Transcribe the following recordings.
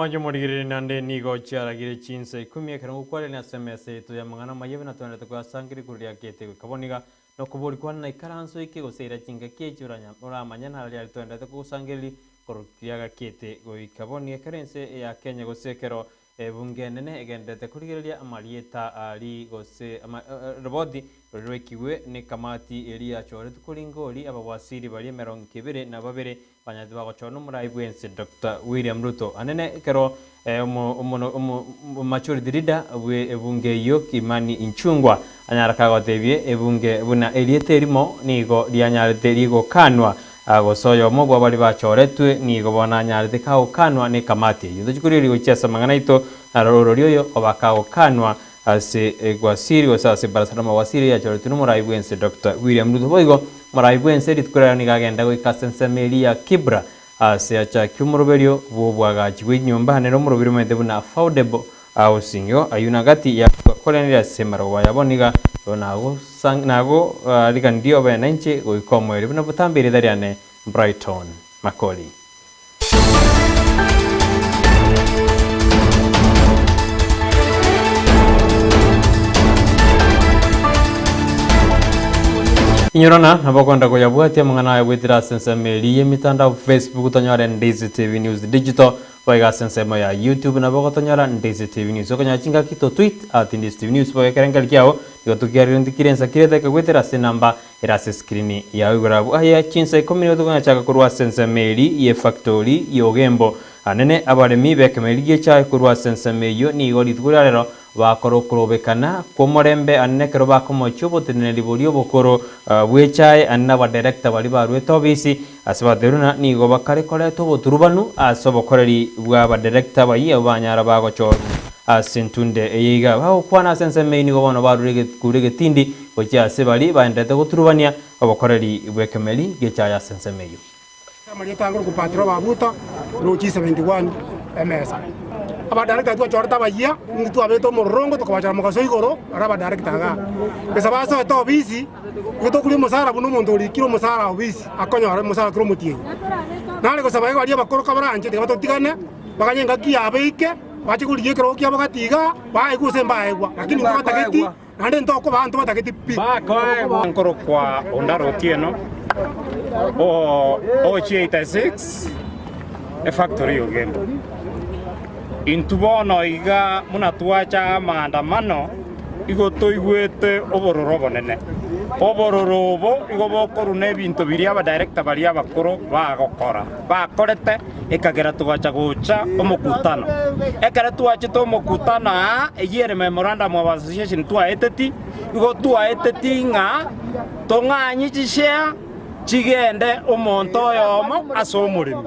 Omwancho omorigereria naende nigo chiaragire chinsa ikomi ekero ngokwarania ase emesa yaito y'amang'ana amaya buna twenderete koyasangereria igoro riakete goika bono iga, na okoboria kwane na ikaranso eke gose ira chingaki echi oramanye naro riaria twenderete kogosangereria korwa riagakete goika bono iga ekero ense ya Kenya gose ekero Ebunge enene egendererete korigereria amarieta aria gose roboti roria rwaikigwe nekamati eria yachoretwe koringa oria abawasiri baria emerongo ebere na babere banyarete bagochorwa nomorai bwense Doctor William Ruto anene ekero Majority Leader bwe ebunge eyio Kimani Ichung'wa anyara kagotebie ebunge buna erieta erimo nigo rianyarete rigokanwa Gose oyomo bwa baria bachoretwe nigo bono anyarete kagokanwa nekamati eyio. Tochia korigereria gochia ase amang'ana aito, naro orori oyo oba kagokanwa ase egwasiri gose ase ebarasa ramawasiri eyachoretwe nomorai bwense Doctor William Ruto. Boigo morai bwense rituko riaye nigo agenda goika ase ensemo eria ya Kibra ase achakia omoroberio bw'obwagachi bwe chinyomba nere omoroberio omanyete buna Affordable Housing. Igo ayio nagati ya korengereria ase amarogo aya bono iga nago riganirie obe nainche goika omoerio buna botambe erieta riane Brighton Makori. Inyorana nabo okwenda koyabwatia amang'ana aya goetera ase ensemo eria y'emitandao Facebook tonyore Ndizi TV News Digital Boigo ase ensemo ya YouTube nabo ogotonyora Ndizi TV News. Okonyora chingaki to tweet at Ndizi TV News boigo ekerengerio kiao nigo tokiarire kire ensa kire etageka goetera ase enamba ere ase escreen yao igoro abwo. Aye chinsa ikomi nigo tokonyachaka korwa ase ensemo eri ye factory ya Ogembo. Anene abaremi bekemeri gi'echae korwa ase ensemo eyio nigo rituko ria rero Bakora okorobekana kw'omorembe anene ekero bakomochia oboteneneri boria obokoro bw'echae anene n'abadirector baria baruete obisi ase bateruna nigo bakare koreta oboturubanu ase obokoreri bw'abadirector abayia abwo banyara bagochorwa ase entunde eye iga. Bagokwana ase ensemo eyio nigo bono barure egetukuru egetindi gochia ase baria baenderete goturubania obokoreri bw'ekemeri gi'echae ase ensemo eyio. Amarieta ange Patro Babuta, Rochi 71, Emesa. Abadirector twachorete abayia, intwe twabete omororongo tokabachora mogaso igoro bare abadirector igaa. Gesa basoete obisi, igo tokoria omosara buna omonto orikire omosara obisi akonyora omosara kera omotienyi. Nare gosaba iga baria abakoro kabaranche tiga batotigane, baganye engaki yabo eike, bache korigia ekerogo kiabo gati igaa, baegwe gose mbaegwa, lakini intwe batageti. Naende ntokobaa ntobatageti pi. Nkorokwa Ondara Otieno o OG86 efactory ya Ogembo. Intwe bono iga buna twacha amaandamano igo toigwete obororo obonene. Obororo obo igo bokoruna ebinto biria abadirector baria abakoro bagokora, bakorete ekagera togacha gocha omokutano. Ekero twachete omokutano aa, eyio ere memorandum of association twaeteti, igo twaeteti ng'a tong'anye chishare chigende omonto oyomo ase omoremi.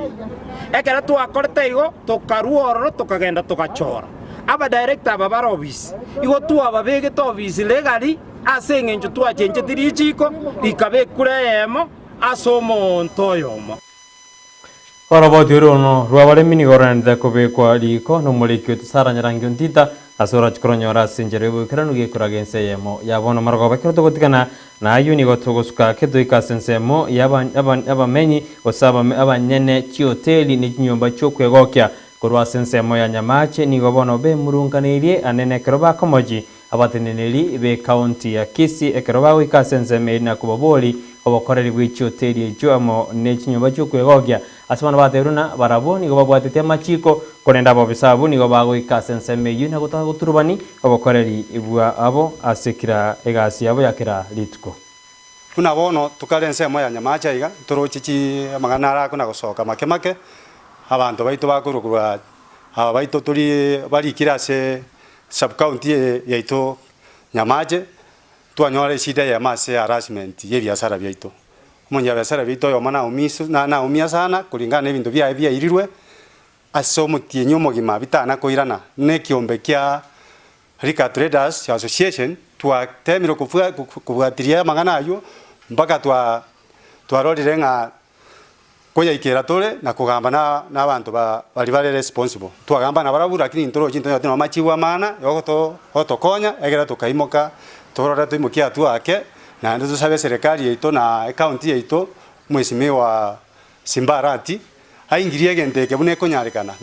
Ekero twakorete igo, tokarua ororo tokagenda togachora abadirector aba bare ofisi, igo twababegete ofisi legally ase eng'encho twachencheti richiko rikaba ekura eyemo ase omonto oyomo. Oroboti orono rw'abaremi nigo roenderete kobekwa riko nomoriki oito Sarah Nyarangi Ontita, ase orache koronyora ase enchera y'oboikeranu gekoraga ense eyemo ya bono marogoba. Ekero togotigana nayio nigo togosuka ake toike ase ensemo y'abamenyi gose abanyene chioteli ne chinyomba chi'okwegokia korwa ase ensemo ya Nyamache nigo bono bemurunganeirie anene ekero bakomochi Abateneneri b'Ekaunti ya Kisii ekero bagoika ase ensemo eria na kobabori obokoreri bwe chioteli echio amo ne chinyomba chi'okwegokia ase bono batebiru na barabwo nigo babwatete amachiko, korende abobisa abwo nigo bagoika ase ensemo eyio na gotaka goturubani obokoreri bwabo ase kera egasi yabo ya kera rituko. Buna bono tokare ensemo ya Nyamache aiga, ntoroche chi amang'ana ara akona gosoka make make, abanto baito bakorwa korwa aba baito tori barikire ase Sub county eye yaito Nyamache twanyora eshida eyemo ase harassment ye ebiasara biaito. Omonyabiasara biaito oyomo naumia sana kulingana na ebinto biaye biairirwe ase omotienyi omogima bitana koirana ne ekiombe kia Liquor Traders Association twatemire kobwatiria amang'ana aywo mpaka twarorire ng'a Koyaikera tore na kogamba na abanto baria bare responsible. Twagamba nabarabwo lakini ntorochi ntonyore namachibu amana yogotokonya egere tokaimoka torore toimokie hatua ake naende tosabe eserekari yaito na ecounty yaito Mheshimiwa Simba Arati aingirie egento eke buna ekonyarekana.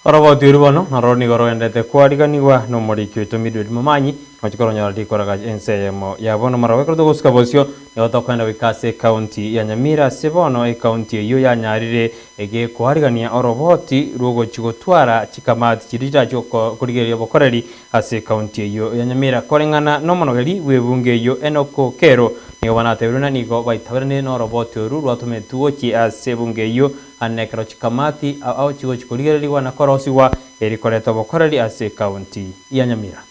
Oroboti oru bono naroro nigo rogenderete kwariganigwa nomoriki oito Mildred Momanyi, ngochia koronyora rikoraga ense eyemo ya bono marogo. Ekero togosuka bosio nigo tokoenda goika ase ecounty ya Nyamira ase bono ecounty eyio yanyarire egekoarigania oroboti rwogochia gotwara chikamati chiria chirachie korigereria obokoreri ase ecounty eyio ya Nyamira. Koreng'ana nomonogeri bw'ebunge eyio Enock Okero nigo banatebirie buna nigo baitaberanire noroboti oru rwatometwe gochia ase ebunge eyio Ande ekero chikamati ao chigochia korigererigwa na korosigwa, eri koreta obokoreri ase ecounty ya Nyamira.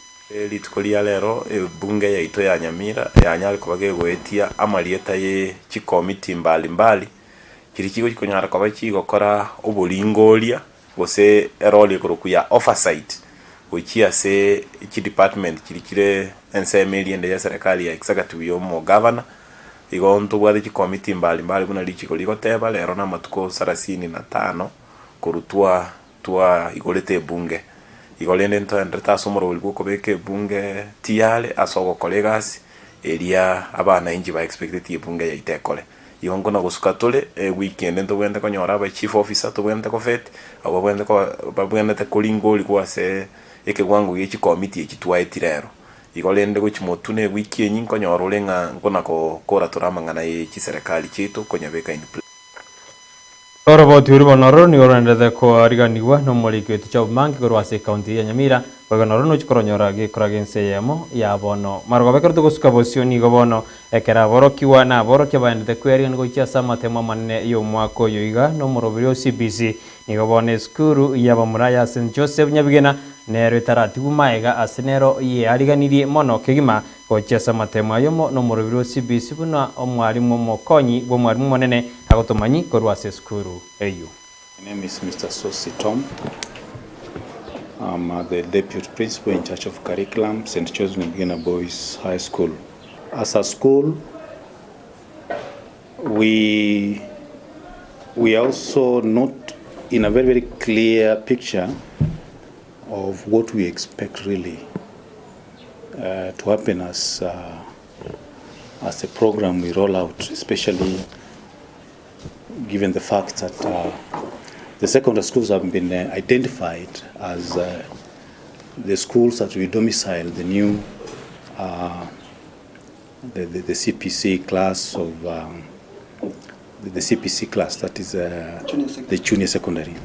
Rituko ria rero ebunge yaito ya Nyamira yanyare koba gegoetia amarieta ye chikomiti mbali mbali chiria chigochi konyara koba chigokora oboringoria gose erori ekorokwa ya oversight gochia ase chidepartment chiria chire ensemo eria ende ya eserekari ya executive ya omogavana. Igo ntobwate chikomiti mbari mbari buna richiko rigoteba, rero namatuko sarasini na tano korwa twa twaigorete ebunge. Igo rende ntoenderete ase omorobori bw'okobeka ebunge tiyari ase ogokora egasi eria abanainchi ba expecteti ebunge yaito ekore. Igo nkona gosuka tore, ewiki ende ntobwenerete konyora aba chief officer tobwenerete kofeti, abwo babwenerete ko babwenerete koringorigwa ase ekewango gie chikomiti echi twaeti rero. Igo rende gochia motwe ne ewiki enyi nkonyora ore ng'a nkona gokora tore amang'ana ye chiserekari chiaito konyabeka in place. Oroboti oru bono ororo nigo roenderete koariganigwa nomoriki oito Job Mangi korwa ase ecounty ya Nyamira, boigo noro nochi koronyora gekora gense eyemo ya bono. Marogoba ekero togosuka bosio nigo bono ekero aborokigwa na aborokia baendete kwearigania gochia ase amatemo amanene y'omwaka oyo iga nomoroberi o CBC Nigo bono esukuru y'abamura ya St Joseph Nyabigena nero etaratigwe maega ase nero yeariganirie mono kegima gochia ase amatemo ayomo nomorobiri o CBC buna omwalimu omokonyi bw'omwalimu omonene agotomanyi korwa ase esukuru eyio. My name is Mister Sosi Tom. I'm the deputy principal in charge of curriculum, St. Joseph Nyabigena Boys High School. As a school, we we are also not in a very very clear picture of what we expect really uh, to happen as uh, as a program we roll out, especially given the fact that uh, the secondary schools have been uh, identified as uh, the schools that we domicile the new uh, the, the, the CPC class of um, the, the CPC class that is uh, the junior secondary.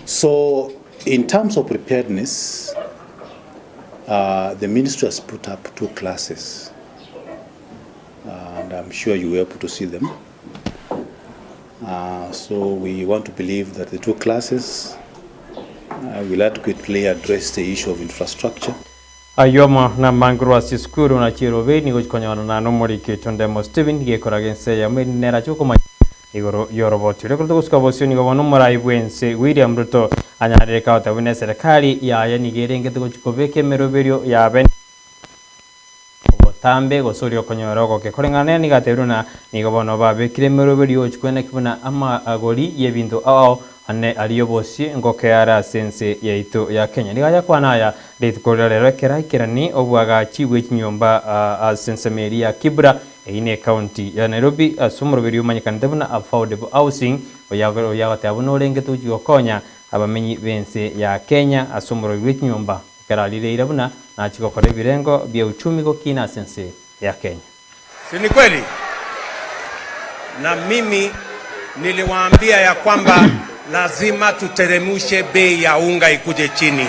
So in terms of preparedness, uh, the ministry has put up two classes, and I'm sure you were able to see them. Uh, so we want to believe that the two classes uh, will adequately address the issue of infrastructure. Ayio amo namange korwa ase esukuru na chirobe nigo chikonyorana nomoriki oito Ndemo Stephen gekoraga ense eyemo erinde nere ache gokomanya igoro y'oroboti oria. Ekero togosuka bosio nigo bono omorai bw'ense William Ruto anyarire kagoteba buna eserekari yaye nigo erengete gochia kobeka emeroberio yabe obotambe gose oria okonyora ogoke. Koreng'ana nere nigo atebirie buna nigo bono babekire emeroberio yogochia kweneki buna amagori y'ebinto ao ao ane aria obosie ngoke are ase ense yaito ya Kenya. Nigo ayakwana aya rituko riria rero ekero aikerani obwagachi bwe chinyomba ase ensemo eria ya Kibra eyio ne ecounty ya Nairobi ase omoroberio omanyekanete buna Affordable Housing oyagoteba buna orengete gochia gokonya abamenyi b'ense ya Kenya ase omoroberio bwe chinyomba Ekero arireire buna nachie gokora ebirengo bia uchumi gokina ase ense ya Kenya. Si ni kweli? Na mimi niliwaambia ya kwamba lazima tuteremushe bei ya unga ikuje chini.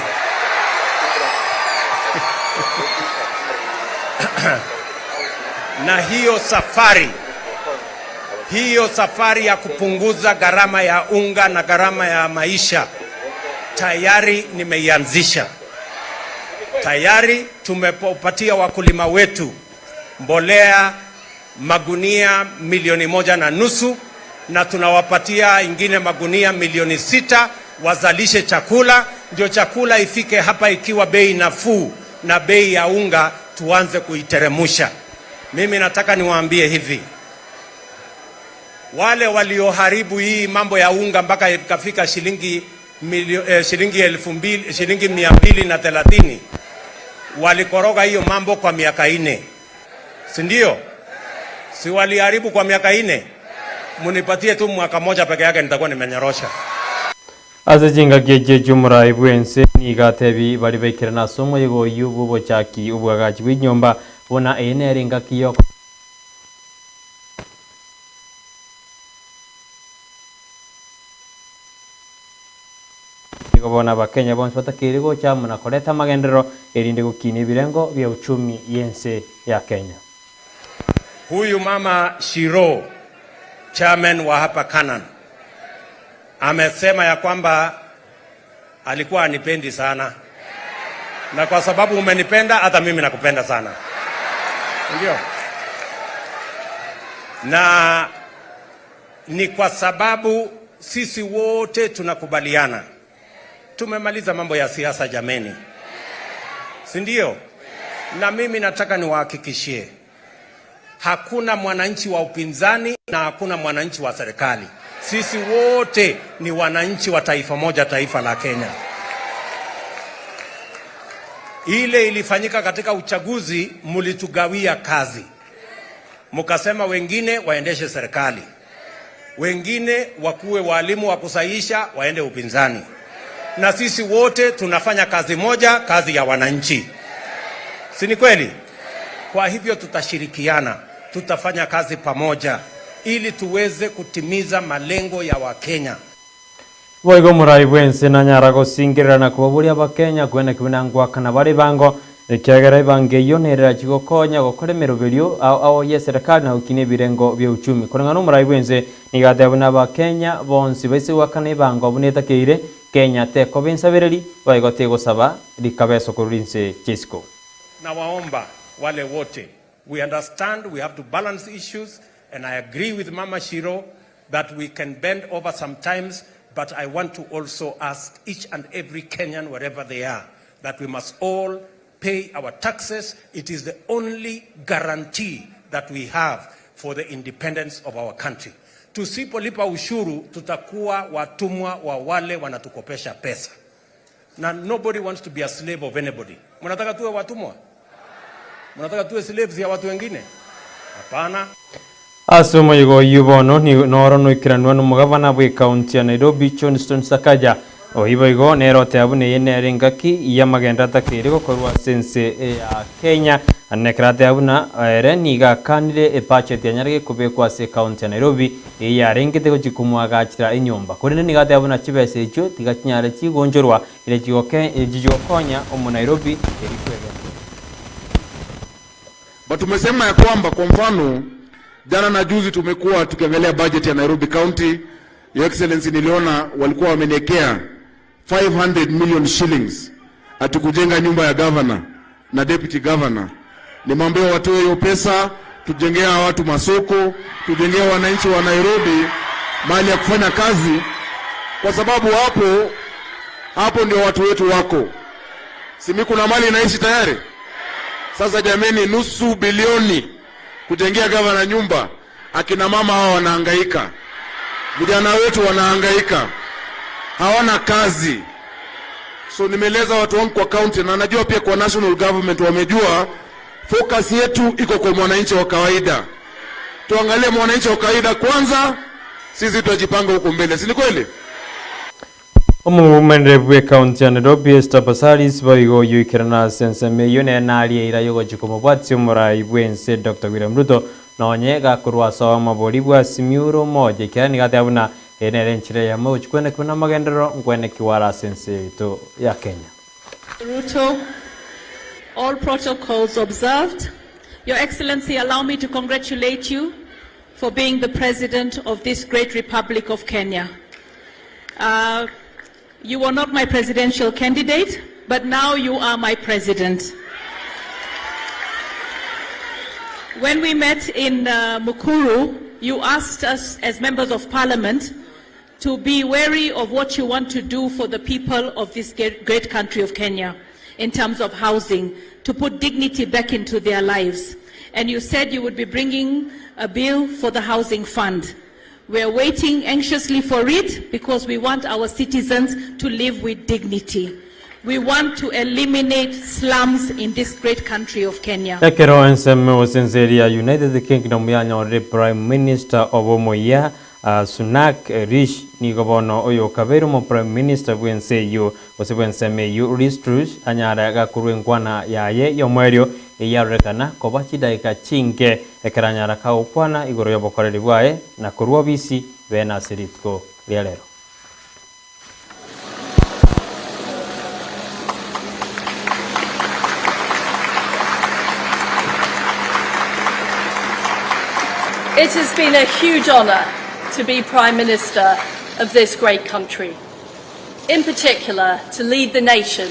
Na hiyo safari, hiyo safari ya kupunguza gharama ya unga na gharama ya maisha tayari nimeianzisha. Tayari tumepatia wakulima wetu mbolea magunia milioni 1.5 na tunawapatia ingine magunia milioni 6 wazalishe chakula, ndio chakula ifike hapa ikiwa bei nafuu na bei ya unga tuanze kuiteremusha. Mimi nataka niwaambie hivi, wale walioharibu hii mambo ya unga mpaka ikafika shilingi milio, shilingi elfu mbili, shilingi 230, walikoroga hiyo mambo kwa miaka 4, si ndio? Si waliharibu kwa miaka 4? Munipatie tu mwaka moja peke yake nitakuwa nimenyorosha. Ase chingaki echi echi'omorai bw'ense nigo atebi baria baikerana ase omoyega oyio bw'obochaki obwagachi bw'enyomba, buna eye nere engaki y'oko. Nigo bono Abakenya bonsi batakeire gocha amo na koreta amagenderero erinde gokinia ebirengo bia uchumi y'ense ya Kenya. Huyu mama Shiro, chairman wa hapa Canaan, amesema ya kwamba alikuwa anipendi sana, na kwa sababu umenipenda hata mimi nakupenda sana, ndio na ni kwa sababu sisi wote tunakubaliana, tumemaliza mambo ya siasa jameni, si ndio? Na mimi nataka niwahakikishie hakuna mwananchi wa upinzani na hakuna mwananchi wa serikali. Sisi wote ni wananchi wa taifa moja, taifa la Kenya. Ile ilifanyika katika uchaguzi, mlitugawia kazi, mkasema wengine waendeshe serikali, wengine wakuwe walimu wa kusahihisha waende upinzani, na sisi wote tunafanya kazi moja, kazi ya wananchi, si ni kweli? Kwa hivyo tutashirikiana, tutafanya kazi pamoja ili tuweze kutimiza malengo ya Wakenya. Boigo omorai bw'ense nanyara gosingerera na kobaboria Abakenya kwena buna ngoakana bare ebango, ekiagera ebango eyio nere erachie gokonya gokora emeroberio ao ao y'eserekari na gokinia ebirengo bia uchumi. Koreng'ana nomorai bw'ense nigo ateba buna Abakenya bonsi baise goakana ebango buna etakeire, Kenya tekoba ensabereri, boigo tegosaba rikabeso korwa rinse chi'isiko. Nawaomba wale wote, we understand we have to balance issues and I agree with Mama Shiro that we can bend over sometimes, but I want to also ask each and every Kenyan wherever they are that we must all pay our taxes. It is the only guarantee that we have for the independence of our country. Tusipolipa ushuru tutakuwa watumwa wa wale wanatukopesha pesa. Na nobody wants to be a slave of anybody. Mnataka tuwe watumwa? Mnataka tuwe slaves ya watu wengine? Hapana. Ase omoyega oyio bono nigo noro noikeranwa nomogavana bw'ecounty ya Nairobi Johnstone Sakaja, oyio boigo nere oteba buna eye nere engaki y'amagendo atakeire gokorwa ase ense ya Kenya. Naende ekero ateba buna ere nigo akanire ebudget yanyare gekobekwa ase ecounty ya Nairobi eyio yarengete gochia komoagachera enyomba. Korende nigo ateba buna chibesa echio tiga chinyare chigonchorwa ere chigokonya omonairobi eri kwegenderera. But tumesema ya kwamba kwa mfano jana na juzi tumekuwa tukiangalia budget ya Nairobi County. Your Excellency, niliona walikuwa wameniekea 500 million shillings ati kujenga nyumba ya governor na deputy governor. Nimwambia watoe hiyo pesa, tujengea watu masoko, tujengea wananchi wa Nairobi mahali ya kufanya kazi, kwa sababu hapo hapo ndio watu wetu wako. Simi kuna mali inaishi tayari. Sasa jameni, nusu bilioni kujengea gavana nyumba, akina mama hawa wanahangaika, vijana wetu wanahangaika, hawana kazi. So nimeeleza watu wangu kwa county na najua pia kwa national government wamejua focus yetu iko kwa mwananchi wa kawaida. Tuangalie mwananchi wa kawaida kwanza, sisi tutajipanga huko mbele, si ni kweli? Omobumanire bw'ecounty ya Nairobi Esther Passaris boigo oyoikerana ase ensemo eyio nere naria eira yogochia komobwatia omorai bw'ense Doctor William Ruto nonye gakorwa ase amabori bwa Simiyu Umoja ekiagera nigo ateba buna eye nere enchera eyemo egochia kwenekigwa na amagenderero nkwenekigwa are ase ense yaito ya Kenya. Ruto, all protocols observed. Your Excellency, allow me to congratulate you for being the President of this great Republic of Kenya. You were not my presidential candidate, but now you are my president. When we met in Mukuru, you asked us as members of parliament to be wary of what you want to do for the people of this great country of Kenya in terms of housing, to put dignity back into their lives. And you said you would be bringing a bill for the housing fund. We are waiting anxiously for it because we want our citizens to live with dignity. We want to eliminate slums in this great country of Kenya. Ekero ensemo gose ense eria ya United Kingdom yanyorire Prime Minister obo omoyia Sunak Rishi nigo bono oyokabeire omoprime minister bw'ense eyio gose bw'ensemo eyio Liz Truss anyare gakorwa enkwana yaye y'omoerio eyarorekana koba chidaeka chinke ekero anyara kagokwana igoro y'obokoreri bwaye na korwa obisi bene ase rituko ria rero. It has been a huge honour to be Prime Minister of this great country. In particular, to lead the nation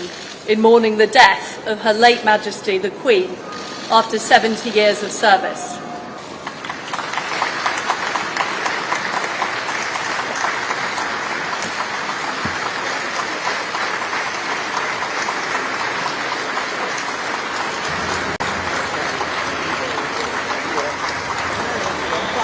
in mourning the death of Her late Majesty the Queen after 70 years of service.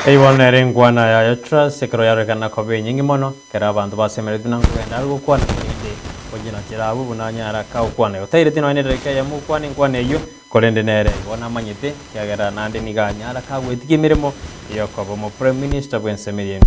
Eywo nere enkwana yaye Truss ekero yarorekana koba enyingi mono, ekero abanto basemeretie buna nkogenda are gokwana korende onye nachera abwo buna anyara kagokwana. Otaireti nonya nedakika eyemo gokwana enkwana eyio, Korende nere igo namanyete, ekiagera naende nigo anyara kagwetigia emeremo y'okoba omoprime minister bw'ensemo eye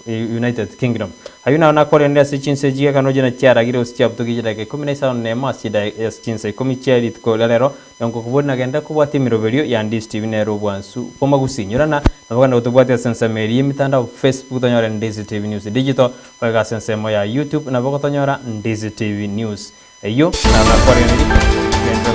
United Kingdom. Ayio naro nakorenire ase chinsa echi gekano china chiaragire gose chiabutokirie chidakika ikomi na isano nemo ase ase chinsa ikomi chia rituko ria rero, na ngokobori nagenderere kobwatia emeroberio ya Ndizi TV nere obwansu bw'amagusi. Nyorana nabo genda gotobwatia ase ensemo eria y'emitandao Facebook tonyore Ndizi TV News Digital, boigo ase ensemo ya YouTube nabo gotonyora Ndizi TV News. Eyio naro nakwaregenerie, gento.